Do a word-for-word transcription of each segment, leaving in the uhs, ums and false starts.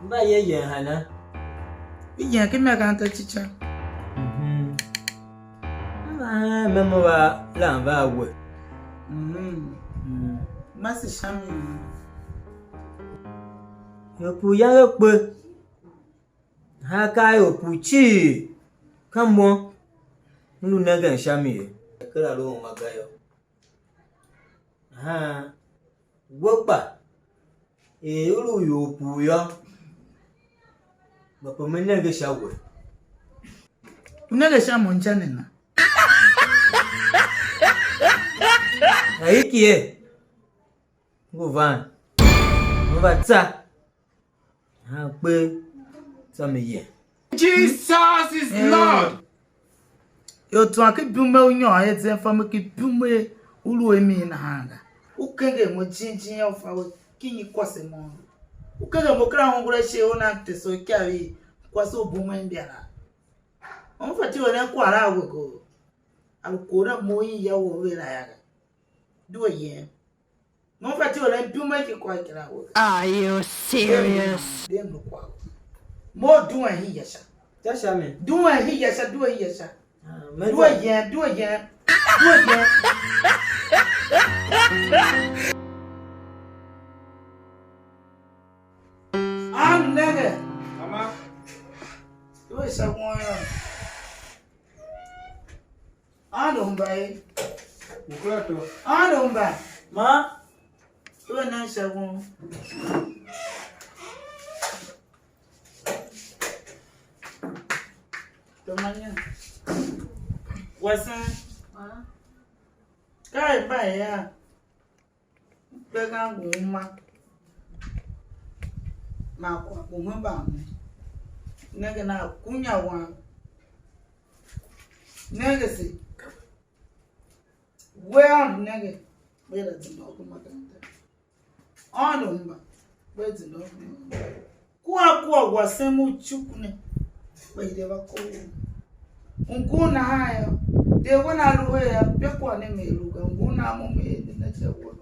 Mba ye yen hana? I yen ki makaranta cica. Mhm. Mba me mo va lan va we. Mhm. Mm. Mase sha mi. Iorpuu yange kpe. Nahan ka iorpuu cii ka mo m lu nengen sha mi ye. Kera lu uma ga yô. Nahan we kpa, er u lu iorpuu yô, gba pe me nenge sha we. U nenge sha mo inja ne na? Ahiki ye, ngu van, me va tsa. Nahan kpe, tsô me yem. Jesus is Lord. Ior tsuan ki bume u nyôr ye zem fa me ki bume u lu a mi nahan ga. U kenger mo jin jin yô, u fa we ki nyi kwase mo? U kenger mo kera ungwa shighe u nan tese u ikav i kwase u bumen imbia la. U fatyô u eren kwagh a we go. A lu kor a mo i ya u a ve la ya ga. Due yem. Mo fatyô u eren dum a ki kwagh kera we ga. Are you serious? Dem lu kwagh. Mo duen hi ya sha. Sha sha mi. Duen hi ya sha, duen hi ya sha. Ah, me due za- yen, due yen. Due yen. Am nenge. Mama. Due sha won yô. Ando mba ye. Ukula to. Ando mba. Ma. Iwe nan sha won. Tomanya. Wasan. Ma. Ka i mba ya. Kpegan ngu uma, man kwagh ngu hemban ne. Nenge nan, kunya wam. Nenge se. We Aôndo, nenge, we la zenda u kuma makaranta. Aôndo hemba, we zenda u kuma makaranta. Kua kua wasem u icuk ne, kpa hide va kohol. U ngun nahan yô, de wen a lu her yô, pe kwagh ne me lu ga, ngun a mo me er ne na sha won.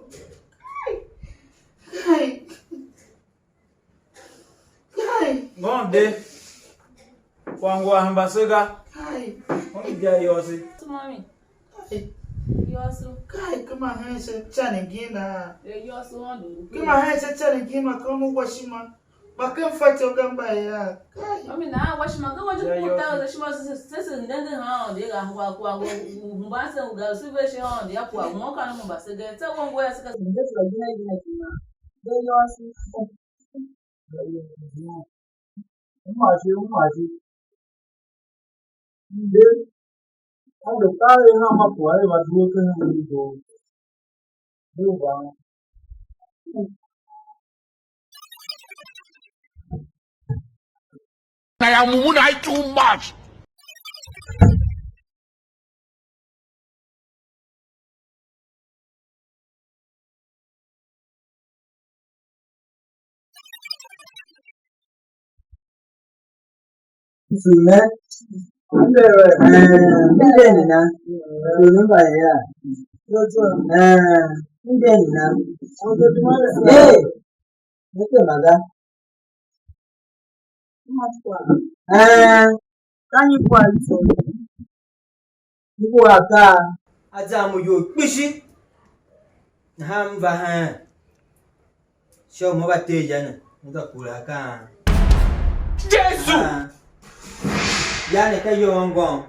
Kai! Kai! Kai! Ngôm de, kwagh ngu a hemba se ga. Kai! Mo ngi bya yôôso. Mommy. Kai! Yôôso. Kai, kema hen sha cha ne gin a. Eh, yôôso Aôndo. Kema hen sha cha ne gin ma kom u wa ishima. Kpa ken fatyô ga mba ya. Kai. Mami, nahan wa ishima, ka wa je ku ta u za ishima se, se, se nenge ha Aôndo, ya ga hwa kwa, u, u, u hemba se u ga, se ve shi Aôndo ya kwa, mo ka ne mo mba se ga, tsa wa ngwa ya se ka se nenge se la gina gina gina. De yô se. Uma shi, uma shi. Nde, a lu ka er hanma kwagh er va due ken hembe i doo. Due u van. I am Mumunai too much. Msume, eh, mbe ni na? Msume mba ya. Eh, mbe ni na? Eh, mbe maga. Eh, ka nyi kwagh i tso? M ngu a kaa, a zan mo iyol kpishi, nahan m va heen sha u mo va tee ya ne, mo za kure akaa. Jesu! Akaa. Ya ne ka iyol ngôm,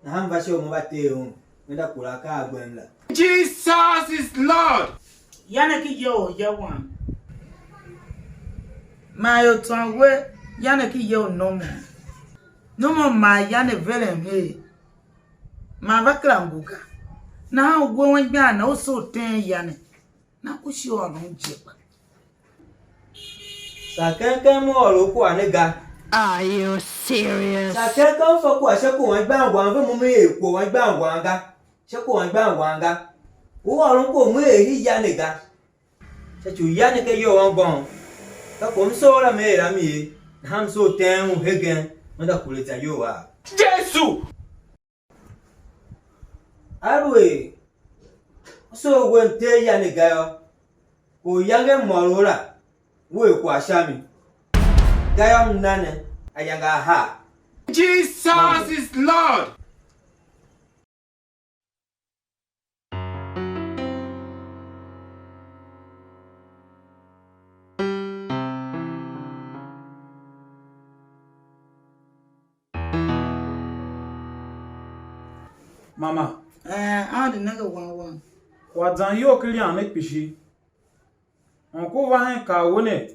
nahan m va sha u mo va tee un, me za kure akaa a gbem la. Jesus is Lord. Yane ki ya u ya wam. Man ior tsô we, yane ki ya u nomom. Nomom man yane verem her, man va kera ngu ga. Nahan u we wan igbar na u soo u teen yane, na ku shi ôron je kpa. Saa keng keng me ôr u kwagh ne ga. Are you serious? Saa keng keng m fa kwagh sha kwagh u anmgbian wam, ve mo me er kwagh u anmgbian wam ga. Sha kwagh u anmgbian wam ga. U ôron kwagh u me er hen ya ne ga. Sha ci u ya ne ka iyol angbôm. Ka kwagh m soo la me er a mi ye, nahan m soo u teen un hegen, me za kure zan iyol a. Jesu! Aluer u soo wen tee ya ne ga yô, kwagh u yange m ôr u la, we er kwagh sha mi, gayô, m na ne ayange ahar. Jesus is Lord. Mama, ee, Aôndo nenge wan wam. Kwagh zan iyol ken ilyan ne kpishi. Ongo ku va hen kar we ne,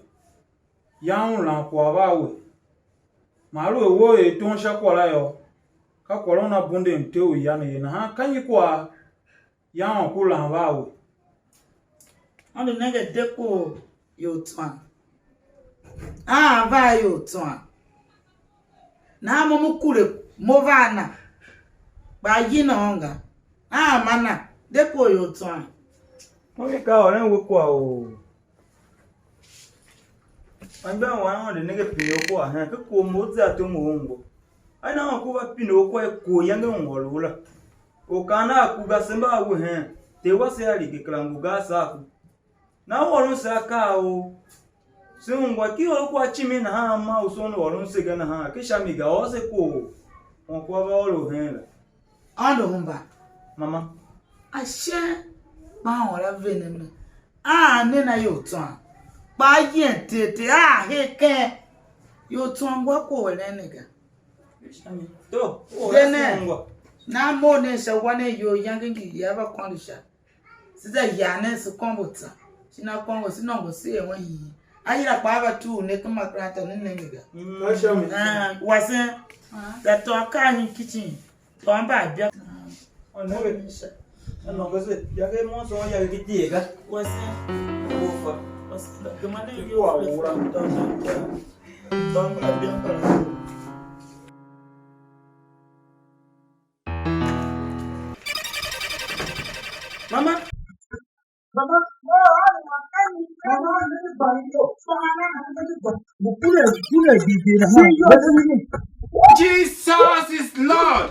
yan un lan kwagh va a we. Man aluer we er tom sha kwagh la yô, ka kwagh la una bunde mte u ya ne ye. Nahan ka nyi kwagh yan ongo ku lan va a we? Aôndo nenge de ku ior tsuan. A va a ior tsuan. Nahan mo, mo kure, mo va a na, kpa a yina ônga. A ma na, de kor ior tsuan. Mo ngi ka ôron we kwagh u anmgbian wam Aôndo nenge pine u kwagh hen, ke kwagh mo za tom u ungwa. A na un ku va pine u kwagh i kwagh iyange u ôr u la. U kaan a ku ga, se mba a we hen, ter wase a li ge kera ngu ga a saa ku. Na u ôron se akaa ou se ungwa ki ôr kwagh cimi nahan, ma u son u ôron se ga nahan, ken sha mi ga, ôr se kwagh u kwagh va ôr u hen la. Aôndo hemba. Mama. Ashe kpa ôr a ve ne me. A ne na ior tsuan. Kpa a yem ter ter, a he ken ior tsuan ngwa kwagh u eren ne ga. To, u de eren ne ngwa. Na mough nen sha wa nen iyol iyange ngi ya va kôndo sha. Se za yar nen se kôngo tsa, se na kôngo, se nôngo se er un hii. A yila kpaa va tur ne ken makeranta, ne nenge ga. Mm. Ka sha mi. Ah, wasen, za tôô akaa nyi kicin, tôô mba a bia. Aôndo nenge. A nôngo se, iyange mo soo iyange ki die ga. Wasen. Wo fa. Wasen, gema ne iyol fresh, tôô mba a bia. Tôô mba a bia mbala. Mama. Mama. Jesus is Lord.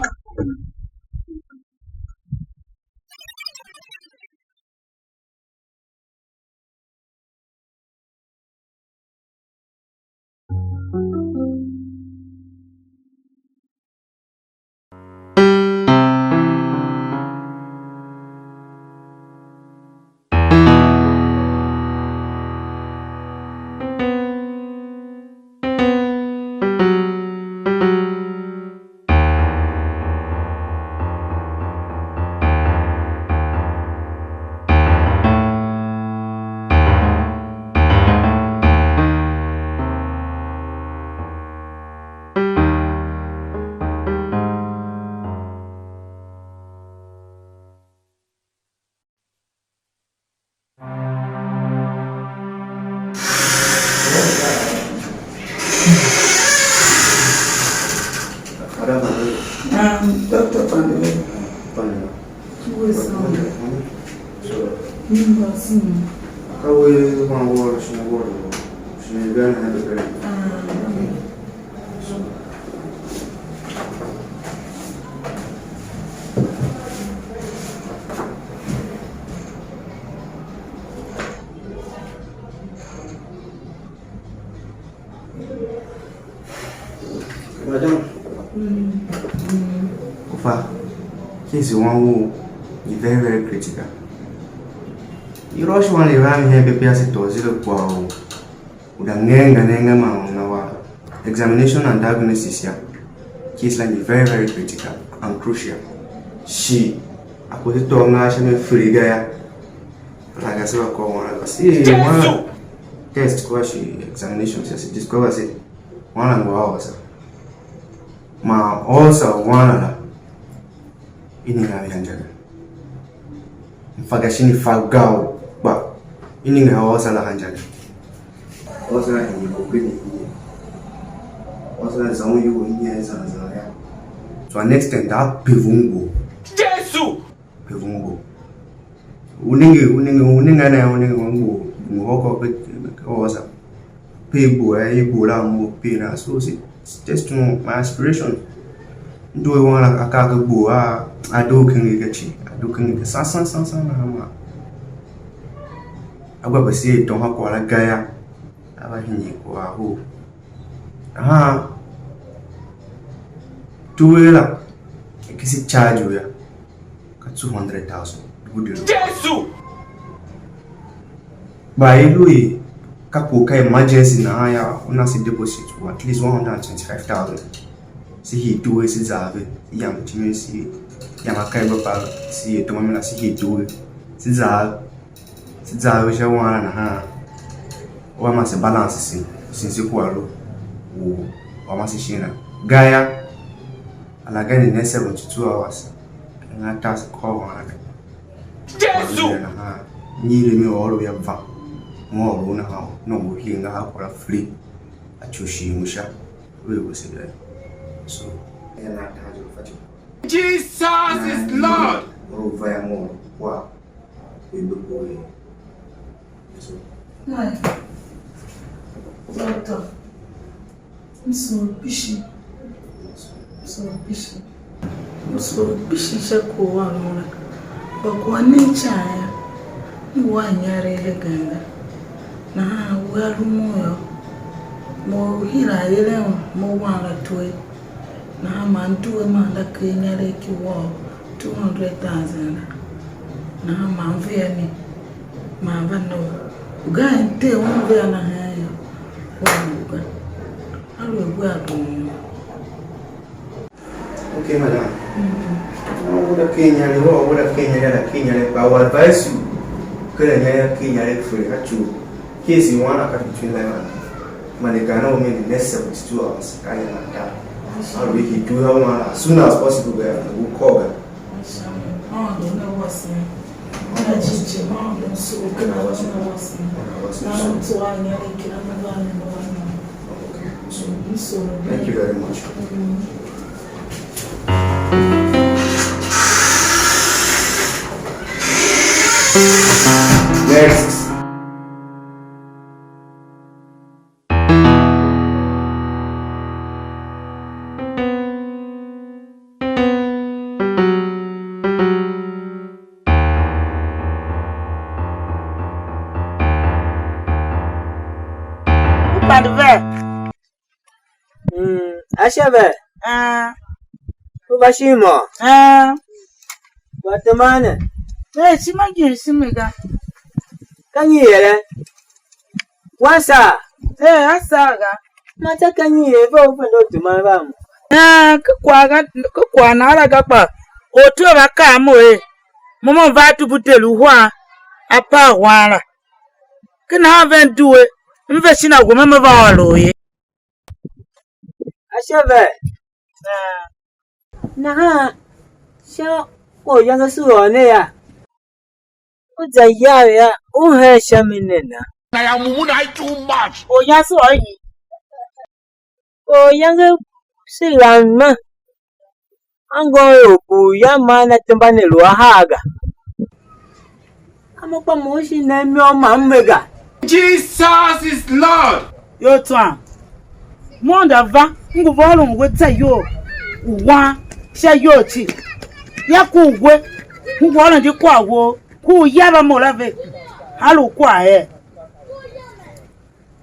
Madam, um, Doctor Pandele. Pandele. Who is on? Sure. Ka we wan ward, shin ward, shin gani hande kare. Ah, okay. Madam. Ofa, case wan wou is very, very critical. I rush wan i van hen pepe ase tôô zile kwagh u u da nenge nenge man una wa examination and diagnosis ya. Case la ngi very, very critical and crucial. Shi a kpo se tôô nga sha mi free ga ya. Like I said, I call one of us. Hey, one test kwa shi examination, just discover say one and go out, sir. Ma also one and I need to have a hundred. In fact, I shouldn't fuck go, but you need to also a hundred. Also, I need to go. Also, I need to go. So, next time, that pivungo. Jesus! Pivungo. U nenge, u nenge, u nenge ne, u nenge u ngu, ngu hoko pe, pe osa. Pe ibu, eh, ibu la mo pe na. So, si, just to my aspiration. Ndo e wan a ka ke bu a, a do kenge ke chi. A do kenge ke san, san, san, san, na ma. Agba basi e to ha kwa la gaya. A Ka hingir kwagh a hoo. Nahan tuwe la, i kisi charge u ya, ka two hundred thousand, dubu dilo. Jesu! Kpa i lu i ka ku ka emergency nahan ya, u na se deposit u at least one hundred and twenty-five thousand. Se hii tuwe, se za a ve, se yam ijime, se yam akai mba pa, se ye tom a mi la, se hii tuwe, se za a ve. Se za a ve sha wan la nahan, u a ma se balance sin, sin se kua lu u a ma se shin la. Gaya, a la gani next seventy-two hours, ka ngan taxi call wan la. Jesu! Nahan, nyi le mi ôr u ya van, mo ôr u nahan, no ngu hii nga ha kwagh la free, a tso shighe mo sha, ve we se ga. So, ya na taxi u fatyô. Jesus is Lord. Or u va ya mo ôr u kwagh. Mai, doctor, m sugh kpishi, m sugh kpishi, m sugh kpishi sha kwagh u a lu la, kpa kwagh ne ican yô, m ngu a inyaregh hegen ga. Nahan wea lu mo yô, mo hira eren mo wan la twer. Nahan man m due man nda ker inyaregh ki wôô two hundred thousand la. Nahan man m vea mi, man va na u. Ugen ter un vea na hen yô, kua ngu ga. Aluer wea doo yô. Okay, madam. Mm. Una ker inyaregh, wea una ker inyaregh, ana ker inyaregh, but I will advise you, ker inyaregh, ker inyaregh free, actually. Case you want to cut between life and death. Man, they cannot win the next seventy-two hours. Can you not tell? I'll reach it to her one as soon as possible, girl, and we'll call her. Okay, so thank you very much. Next. U pande vea? Mm, ashe ve? Ah. U va shin mo? Ah. Wa teman ne? Eh, ishima ngi ishimi ga. Ka nyi yere? Wa saa? Eh, a saa ga. Ma ta ka nyi ye ve u pende u teman va mo? Eh, ka kwagh ga, ka kwagh na la ga kpa ortwer va kaa mo er, mo mo va dubu deri uhar a par wan la. Ka nahan ven due, m ve shin a wem a me va ôr ye. Ashe ve? Nahan sha oryange se ôr ne yô, u za yav yô, u hen sha mi ne na? Na ya mumu na too much. Oryange se ôr nyi? Oryange se lam ma anngôm ior bugh yô, ma na temba ne lu ahar ga. A mo kpa mo u shi na imôr ma m me ga. Jesus is Lord. Ior tswan, mo nda va, m ngu va ôron we zayol u wan sha iyol cii. Ya ku we, m ngu ôron di kwagh wou, ku u ya va mo la ve, a lu kwagh er.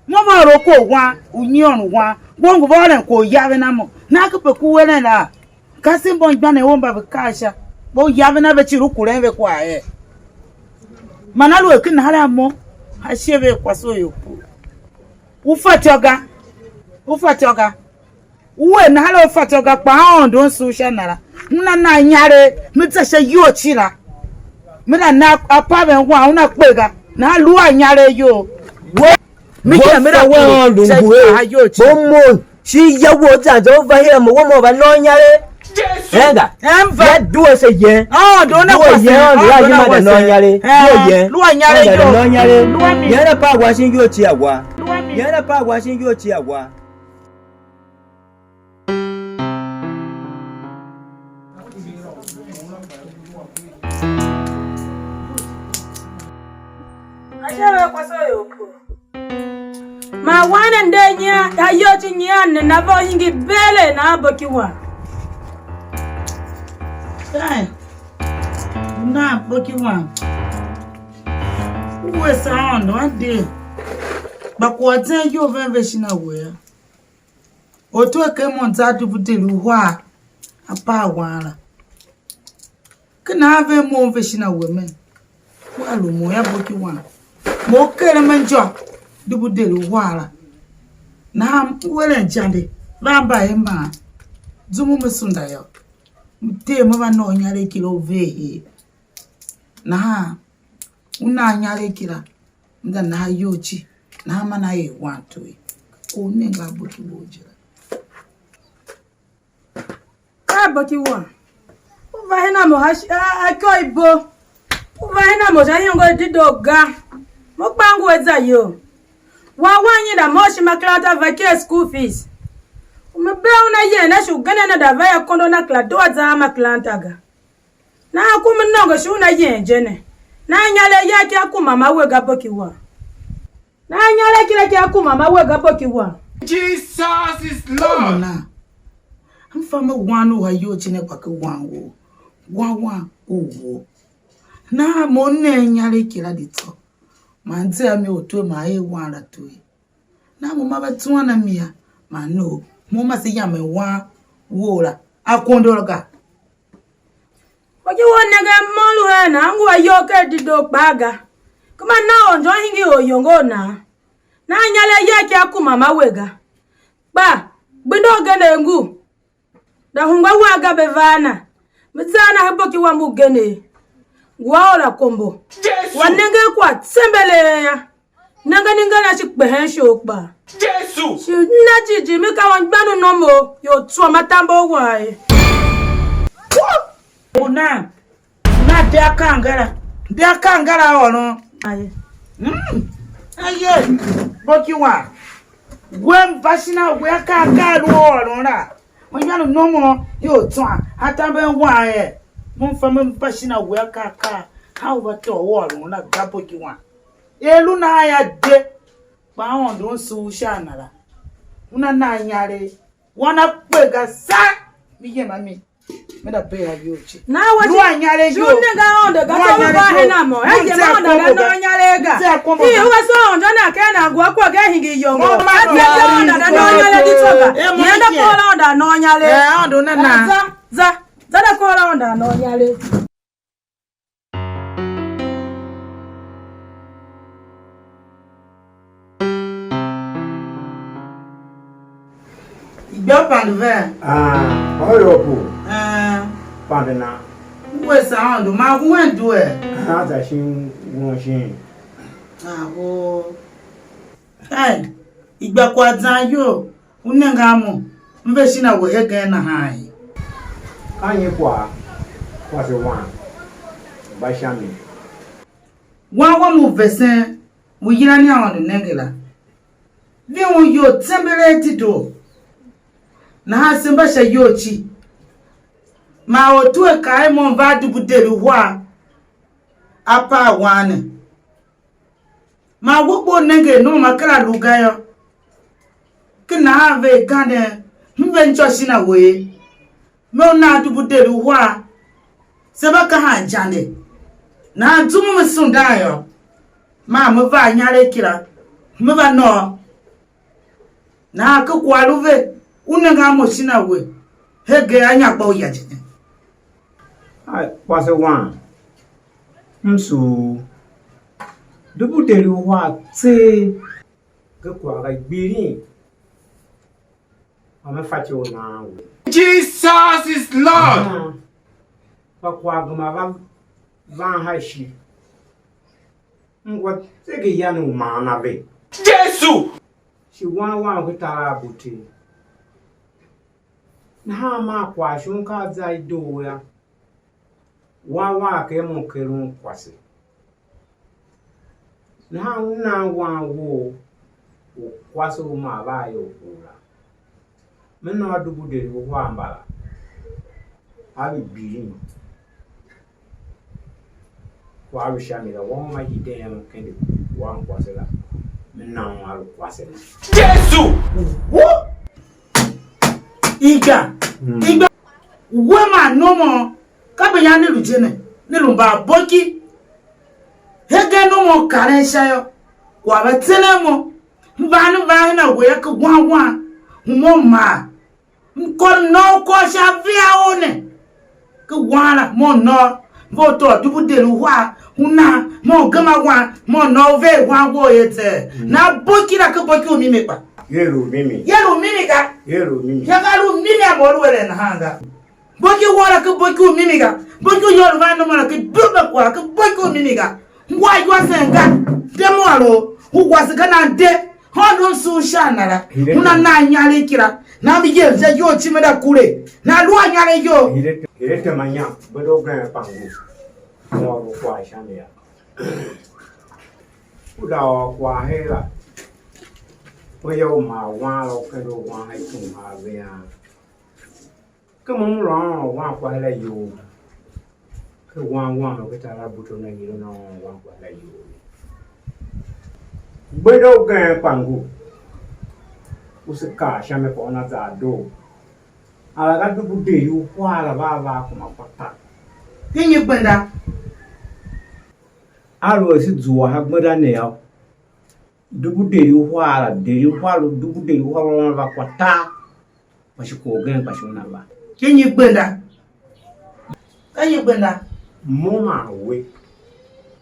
Mo va ôr kwagh u wan, u nyiôn u wan, we ngu va ôron kwagh u yaven a mo. Nahan ke pe ku eren la? Kasev mba anmgbianev ou mba ve kaa sha, mba u yaven a ve cii, u kuren ve kwagh er. Man aluer ken nahan a mo, a shighe ve kwase u ior pue. U fatyô ga, u fatyô ga. U er nahan a u fatyô ga, kpa Aôndo m sugh sha na la. M na nan inyaregh, me za sha iyol cii la. Me na na apaven wan, una kpe ga. Nahan lu a inyaregh iyol. Me Wo yem me fa la we kure Aôndo sha ngu er, ikaha iyol cii. Bo mo, shi ya wou zan zan u va hira mo, wo mo va nôô inyaregh. Enga. Em va. Ya due se yen. Aôndo una Due kwase. Yen, Aôndo Aôndo la una yima da kwase. Nôô inyaregh. Eh, Due yen. Lu a inyaregh Aôndo da iyol. Nôô inyaregh. Lu a mi. Yen na pa wa shin iyol cii a wa. Lu a mi. Yen na pa wa shin iyol cii a wa. Acha ve kwase u ior pue. Ma wan ne nder nyian, ayol cii nyian ne na va u hingir beele na a boki wan. Kai, na boki wan. U wese Aôndo a de. Kpa kwagh zen iyol ven ve shin a we yô. Ortwer ken mo za dubu deri uhar a par wan la. Ka nahan ve mo ve shin a we men. Wea lu mo yô, boki wan. Mo u keren me injô dubu deri uhar la. Nahan m eren ijande, va mba er man zum u me sunda yô, m tee me va nôô inyaregh kila u ver her. Nahan u nan inyaregh kila, m za nahan iyol cii, nahan man a er wan tugh. Ka u nenge a boki wou je la. Ka boki wan. U va hen a mo ha shi- a- a ikô i bo. U va hen a mo sha ihongo i dedoo ga. Mo kpa ngu a za iyol. Wan wan nyi da mo shi makeranta va ker school fees. U me bee una yen a shi ugen a na da va ya kondo na kera dua zan a makeranta ga. Nahan ku me nongo shi una yen je ne. Nahan inyaregh yake a kuma ma we ga boki wan. Nahan inyaregh kira ki a kuma ma we ga boki wan. Jesus is Lord. Na, m fa me wan u a iyol cii ne kpa ke wan wou. Wan wan u wo. Nahan mo ne inyaregh kira di tsô. Man ze a mi ortwer man er wan la tue. Nahan mo ma va zuan a mi a, man no, mo ma se yamen wan wou la, a kondo la ga. Mo ki wo nenge mo lu hen nan, ngu a iyol ker dedoo kpaa ga. Kuma na orjô hingir or iyongo nan. Nahan inyaregh yake a kuma ma we ga. Kpa gbenda ugen ngu. Da hungwa wan ga be va a na. Me za a na he boki wam ugen. Ngu a ora kombo. Wa nenge kwagh tsembelee ya. Nenge nenge na shi kpehen ishor kpaa. Shi na jighjigh me ka anmgbian u nomor, ior tsôôm atambor wang ye. U nan, u nan de akaa ngara, de akaa ngara a ôron. Aye. Mm. Aye, boki wan. We m va shin a we akaa akaa lu ôron la. Mo anmgbian u nomor, ior tsôôm atambor wang ye. Mo m fa me va shin a we akaa akaa. How va tôô u ôron la ga boki wan. Er lu nahan yô, de, kpa Aôndo Un sugh sha a na la, Una na inyaregh, wan a kpe ga sa, mi yem a mi, me da bee a iyol je. Na we lu a inyaregh shi u iyol, nenge Aôndo ga, lu a se u va inyaregh iyol, hen a mo, hen je ma Aôndo na nôô inyaregh ga. Ii, u va soo Aôndo na ken nan ngu a kwagh ga hingir iyongo. A tse je Aôndo na nôô inyaregh di tsô ga. Yenda kôr Aôndo a nôô inyaregh. Eh, Aôndo na na. Za, za, za da kôr Aôndo a nôô inyaregh. Igba pande vea? Ah, ôyôô pu. Ah. Pande na. Ngu a sa Aôndo, ma ngu hen due? Ah, za shin won shin. Aho. Hey, igba kwagh zan iyol. U nenge a mo, m ve shin a we hegen nahan ye. Ka nyi kwagh kwase wam gba sha mi? Wan wam u vesen u yilan Aôndo nenge la, vi un iyol tsembelee dedoo. Nahan se mba sha iyol cii. Man ortwer kaa er mo m va a dubu deri uhar a par wan ne. Man we kpa u nenge a nom a kera lu ga yô, ka nahan ve er kanden, m ve injô shin a we ye. Me u nan dubu deri uhar, se mba kahan ijande. Nahan zum u me sundan yô, maa me va a inyaregh kila, me va nôô. Nahan ka kwagh lu ve, u nenge a mo shin a we, hegen a inyakpa u ya je ne. Ai, kwase wam, m sugh u dubu deri uhar tseegh, ke kwagh ga gbilin, ma me fatyô u nan we. Jesus is Lord. Ahan. Kpa kwagh gema va van ha ishi. M ngu a zegeyan u maan a ve. Jesu! Shi wan wam u ken tar a bo Ter. Nahan maa kwagh shon ka a za i doo yô, wan wam ken mo keren kwase. Nahan u nan wan wou u kwase u ma va a ior la. Me nôô dubu deri uhar mbala, a lu gbilin. Kwagh a lu sha mi la, wan ma hiden un kende wan kwase la, me na un a lu kwase na. Jesu! Wo! Iga, mm, iga, we man nomo, ka be yan ne lu je ne, ne lu mba boki. Hegen nomo karen sha yô, kwagh va tseren mo. M van, m van hen a we yô, ke wan wan, u mo maa. M kôr nôô u kôr sha avia a ou ne. Ke wan la, mo nôô, ve u tôô dubu deri uhar, u nan, mo gema wan, mo nôô u ver wan wou ye tseegh. Na boki la ke boki u mimi kpa. Ye lu mimi. Ye lu mimi ga. Ye lu mimi. Ye ga lu mimi a mo lu eren nahan ga. Boki wou la ke boki u mimi ga. Boki u iyol van nomor la ke due kwagh ke boki u mimi ga. Ngwa iwasen ga. De mo a lo. U wase ga nan de. Hôndon sugh sha a na la. Una nan inyaregh kira. Na mi yer sha iyol cime da kure. Na lu a inyaregh iyol. Hire tema inyam. Bedo gen pangu. Mo a lu kwagh sha mi ya. U da ôr kwagh her la. Mo ye u ma wan la u kende u wan ha ikum ha ve yan. Ke mo m lu ôôn wan kwagh la iyol, ke wan wan u ke tar a buto na hire na ôôn wan kwagh la iyol. Gbenda ugen kpa ngu, u se kaa sha mi kwagh u na za a doo. A la ga dubu deri uhar la va a va a kuma kpa tar. Ti nyi gbenda? Aluer se zua ha gbenda ne yô, dubu deri uhar la, deri uhar, dubu deri uhar la va kwa tar. Kpa shi kwagh ugen kpa shi una va. Ka nyi gbenda? Ka nyi gbenda? Mo man we,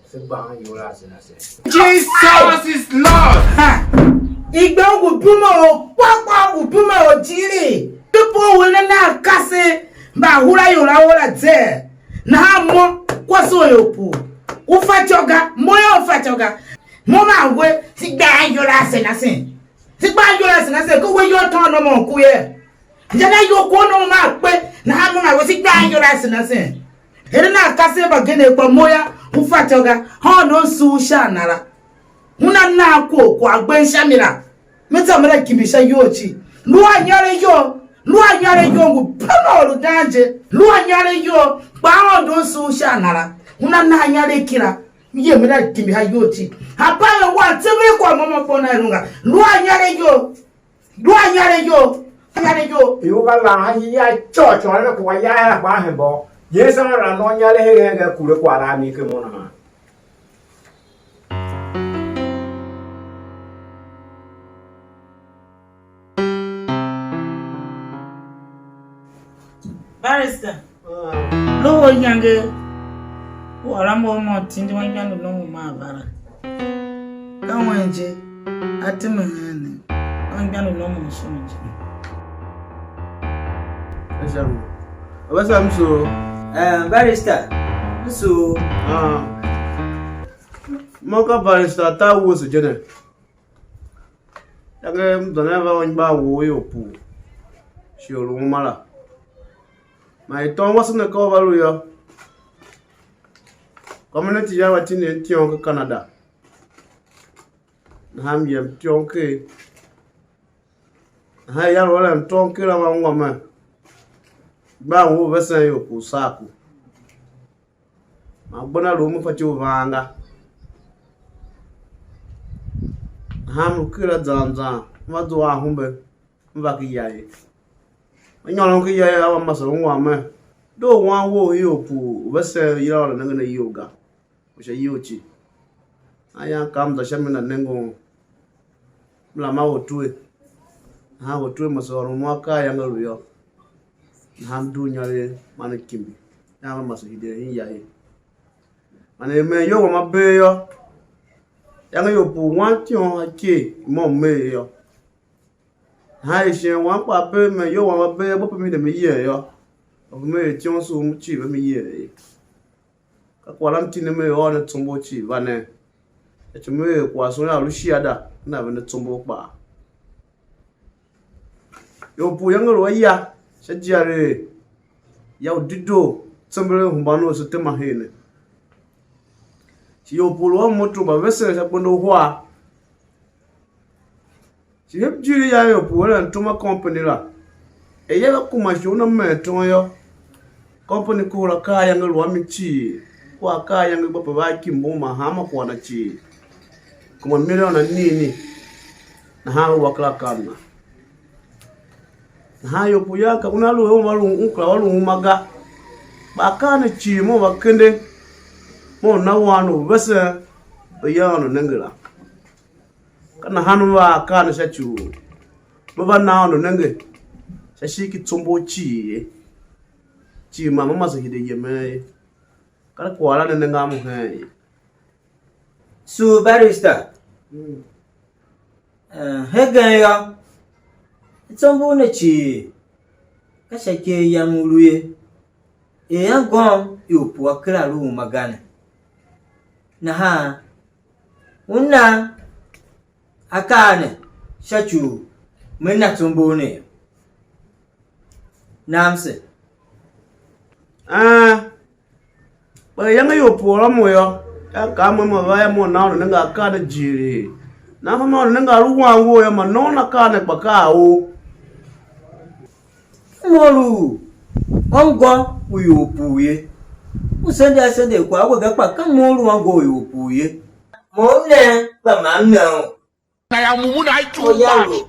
se gba an iyol a ase na se. Jesus is Lord. Ha! Igbe u ngu bume u kpakpa u ngu bume u jiri. People u ne na kase mba hura ior a ora ze. Nahan mo kwase u ior pu. U fatyô ga, mo yô u fatyô ga. Mo man we, se gba an iyol a ase na se. Se gba an iyol a ase na se, ke we iyol tôôn nom u ku ye. Inja na iyol kwagh u nom maa kpe, nahan mo man we se gba an iyol a ase na se. Eren a kasev mbagenev kpa mo yô, u fatyô ga, hôndon sugh sha a na la. Una nan kwagh, kwagh gben sha mi la. Me za me la kimbi sha iyol cii. Lu a inyaregh iyol, lu a inyaregh iyol ngu pema or u dan je. Lu a inyaregh iyol, kpa hôndon sugh sha a na la. Una nan inyaregh kira. M yem me la kimbi sha iyol cii. Hapa er wan tsemen kwagh môm akpon na i lu nga. Lu a inyaregh iyol. Lu a inyaregh iyol, inyaregh iyol. Ior va lan ha ya côô côô ne ku wa ya her a gban hemba. Yesu a ra no inyaregh hegen hegen kure kwagh la a mi ken mo nahan. Barrister. Loho iyange, u ôr a mo a mo tindi anmgbian u nôngo maa vara. Ka wen je, a time hen ne, anmgbian u nôngo u sôn je. Esha mo. Abasa m soo. Eh, barrister, m soo. Ah. Mo ka barrister ta wuese je ne. Iyange m zenden va anmgbian wou ior puu, shi or u uma la. Man i tôôn wase ne ka u va lu yô, community yam va tindi mtôôn ken Canada. Nahan m yem mtôôn ker. Nahan ya lu eren mtôôn ker la va ungwa mer, anmgbian wou vesen ior puu saa ku. Man gbenda lu u me fatyô u vaan ga. Nahan m lu ker a zan zan, m va zua ahumbe, m va ken ya ye. Me nyôron ken ya ye, a va mase ungwan mer, doo wan wou ior puu u vesen yila u la nengen a iyol ga, u sha iyol cii. Nahan yan kam za sha mi na nenge un. M lam a ortwer. Nahan ortwer mase ôron mo akaa ayange lu yô. Nahan m dugh inyaregh man m kimbi. Nahan m mase hide hen ya ye. Man er men iyol wam a bee yô, iyange ior puu wan tyôn a ker i môm mer yô. Nahan er shighe wam kpaa bee, men iyol wam a bee, gba pe mi de mi yer yô. Gba pe me er tyôn sugh cii ve mi yer ye. Ka kwagh la m tindi me ôr ne tsombor cii va nen. Sha ci me er kwagh sôn a lu shiada, nea vende tsombor kpaa. Ior puu yange lu a ya sha jiaregh, ya u dedoo, tsember hemban u se tema her ne. Shi ior puu lu a moto mba vesen sha gbenda uhar. Shi hemjir yam ior puu eren tom a company la, er ya ve kuma shi una meen tom yô, company kohol akaa ayange lu a mi cii, kua akaa ayange gba pe va a kimbum man hanma kwagh na cii, kuma million anini, nahan ve wa kera kam na. Nahan ior puu yam ka una lu er un va lu, un kera va lu uma ga, kpa akaa ne cii mo va kende, mo na wan u vesen ve ya Aôndo nenge la. Ka nahan m va akaa ne sha ci u me va na Aôndo nenge sha ishigh ki tsombor cii ye. Cii man me mase hide yemen ye. Ka kwagh la ne nenge a mo heen ye. Sue Barrister. Eh, hegen yô, tsombor ne cii ka sha ikev yam u lu ye. Er anngôm ior pua kera lu uma ga ne. Nahan u na akaa ne sha ci u me na tsombor ne yô. Nam se. Aan, kpa iyange ior pue la mo yô, ka a kaa a mo, ma va er mo u na Aôndo nenge akaa ne jighilii. Nahan fa ma Aôndo nenge a lu wan wou yô, ma noon akaa ne kpa ka a ou. Ka mo lu anngô u ior pue ye. U sende asende kwagh we ga, kpa ka mo lu anngô u ior pue ye. Mo m ne, kpa ma m ne u. Na ya mumu na yu. Oyango.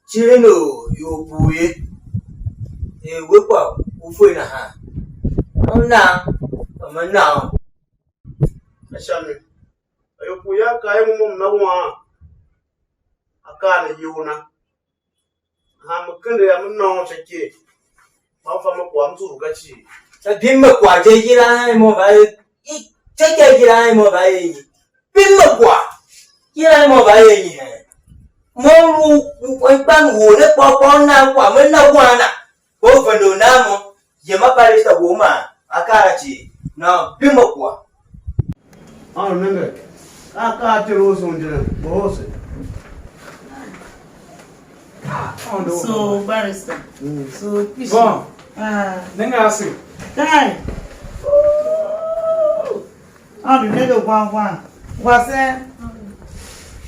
Cirin u ior pue ye. Er we kpa u fe nahan. U na, kpa ma na u. Ka sha mi. Ior pue ya ka i mo m na wan akaa ne iyol na. Nahan me kende yô, me nôôn sha iker. Ma m fa me kwagh m nzughul ga cii. Sha bim me kwagh je, yila a mo va ye. I, sha iker yila a mo va ye nyi? Bim me kwagh. Yila a mo va ye nyi heen? Mo lu u, u, u, kpan wou ne kpôr kpôr, nan kwagh me na wan na. Ko vende u nan mo. Yem a barista wou man akaa la cii, nan bim a kwagh. Aôndo nenge, ka akaa a Ter u Ose u injeren, ngohol se. So, barrister. So, kpishi. Bon. Ah. Nenge ase. Kai. Aôndo nenge wang wang. Wasen.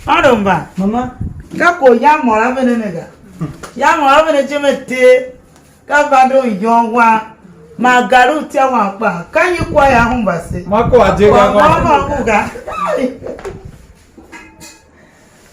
Aôndo mba. Mama. Ka ko ya mô la vene ne ga. Ya mô la vene je me te. Ka vande u yôn wam, man gar u tya wam kpaa, ka nyi kwagh ya hemba se? Ma kwagh je ga, kwagh ma môm ma ngu ga.